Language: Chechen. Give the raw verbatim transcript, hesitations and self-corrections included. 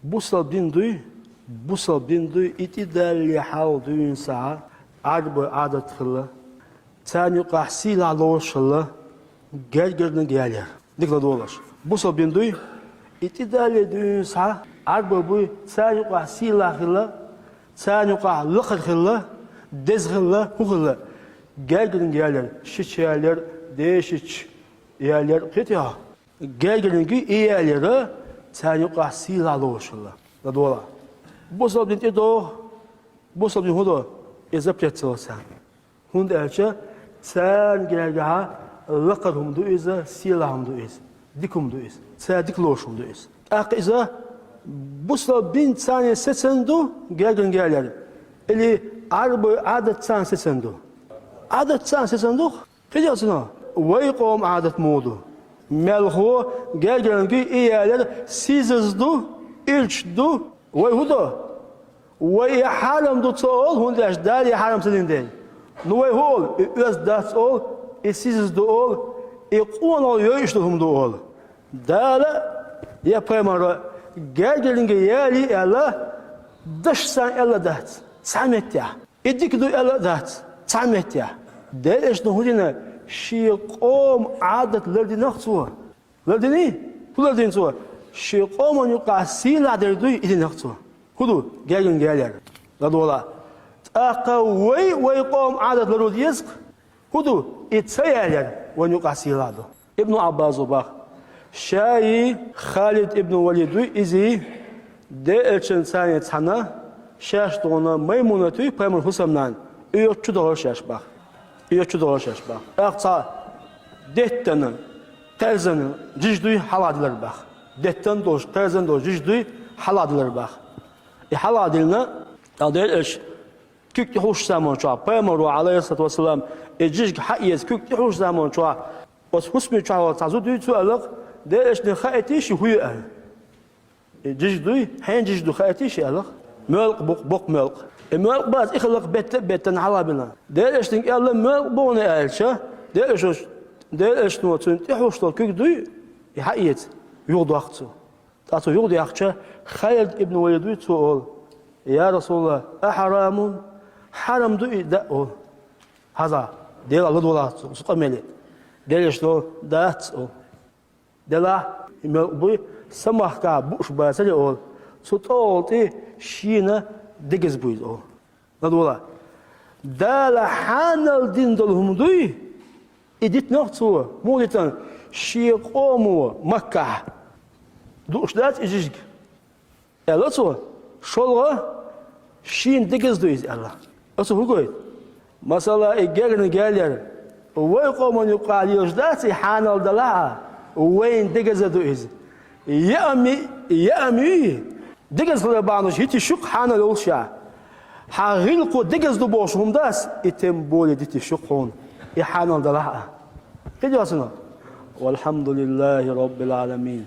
Бусалба дин дуй, бусалба дин дуй, и тӀедалле хьал дуьйна сахьа, Ӏарбой Ӏадат хилла, царна юкъахь сийлахь лоруш хилла, гергарниг ялар. Дика ладогӀалаш. Бусалба дин дуй, и тӀедалле дуьйна сахьа, Ӏарбой буй, царна юкъахь сийлахь хилла, царна юкъахь лакхара хилла, деза хилла, хӀун хилла, гергарниг ялар, шича ялар, дешича ялар, кхетий хьо? Гергарниг и ялар, царна юкъахь сийлахь лоруш хилла. ЛадогӀалахь. Бусалба дин тӀедогӀу, бусалба дин хӀун до? И запрет ца ло царна. ХӀунда аьлча царна гергахьа лакхара хӀума ду иза, сийлахь хӀума ду иза, дика хӀума ду иза, царна дика лоруш хӀума ду иза. ТӀаккха иза бусалба дин царна сецна ду, гергарниг ялар, или Ӏарбой Ӏадат царна сецна ду? Ӏадат царна сецна ду. Кхидолчунах, вай къоман Ӏадат муха ду? Мелхо, гергарниг и ялар сийсаза ду, ирча ду. Вай хӀун до? Вай и хьарам ду ца олу, хӀунда аьлча Дала и хьарам ца дина дела. Ну вай хӀун олу? И оьзда дац олу, и сийсаза ду олу, и къонахалла йойуш долу хӀума ду олу. Дала я пайхамаро гергарниг ялий аьлла, дашца аьлла дац, цхьа меттехь. И дика ду аьлла а дац, цхьа меттехь. Делан Элчано хӀун дина, шен къоман Ӏадат лардина-кх цо. Лардиний? ХӀун лардина цо? Шен къоман юкъахь сийлахь дерг дуй, и дина-кх цо. ХӀун ду? Гергарниг ялар. ЛадогӀалахь. ТӀаккха вай, вай къоман Ӏадат лардан деза-кх. ХӀун ду? И ца ялар вайна юкъахь сийлахь ду. Ибн Ӏаббаса боху, шаьш, Халид ибн Валид вуй, иза, Делан Элчанца цхьаьна, шаьш догӀу Маймунат вуй, пайхамаран хӀусамнана, и оцу чу догӀура шаьш боху. И оцу чу догӀура шаьш боху. ТӀаккха цхьа деттана, кхерзана жижиг дуй хьаладелира боху. Деттана долуш, кхерзана долуш жижиг дуй хьаладелира боху. И хьаладеллина, тӀаккха Делан Элча куьг тӀехьуш заман чохь, пайхамаро, Ӏалайхиссалату вассалам, и жижиг хьаэца куьг тӀехьуш заман чохь, оцу хӀусаме чохь волу цхьа зуда юй, цо аьлла-кх, Делан Элчане хаийтий ши хӀун ю аьлла. И жижиг дуй, хьенан жижиг ду хаийтий ши аьлла-кх. Моьлкъа бу-кх, боккха моьлкъа. И моьлкъа бац, и хилла-кх бетта а беттана хьалабина. Делан Элчане аьлла, моьлкъа бу хьуна аьлча, Делан Элчано, Делан Элчано цунна тӀехьуш долу куьг дуй, и хьаэца, юхадоккху цо. ТӀаккха цо юхадоьхча, Халид ибн Валид вуй, цо олу: «Я Расулаллах, ахьарамун? Хьарам ду и даа?» олу. «ХӀаза, Делахь, ладогӀалахь цу, цу къамеле». Делан Элчано олу: «Дац», олу. Делахь, и мел буй, самахкахь бууш бацара, олу. Цу тӀехула тӀе шена дегаза буй иза, олу. ЛадогӀалахь. Дала хьанал дина долу хӀума дуй, и дитина-кх цо, муха дитина, шен къомо Маккахь. Дууш дац и жижиг? Аьлла цо, шолгӀа, шена дегаза ду иза, аьлла. Оцу хӀун гойту? Масала, и гергарниг ялар, вай къоман юкъахь лелаш дац и хьанал далахь а, вайна дегаза ду иза. Яа ма, яа ма юй, дегаза хилар бахьанаш йитийша ю-кх хьанал йолуш а. Хьан гӀиллакхо дегаза ду бохуш хӀума дац, и тем более дитийша ю-кх хьуна, и хьанал далахь а. Кхидолчунах. Валхьамдулиллахи Роббил Ӏаламин.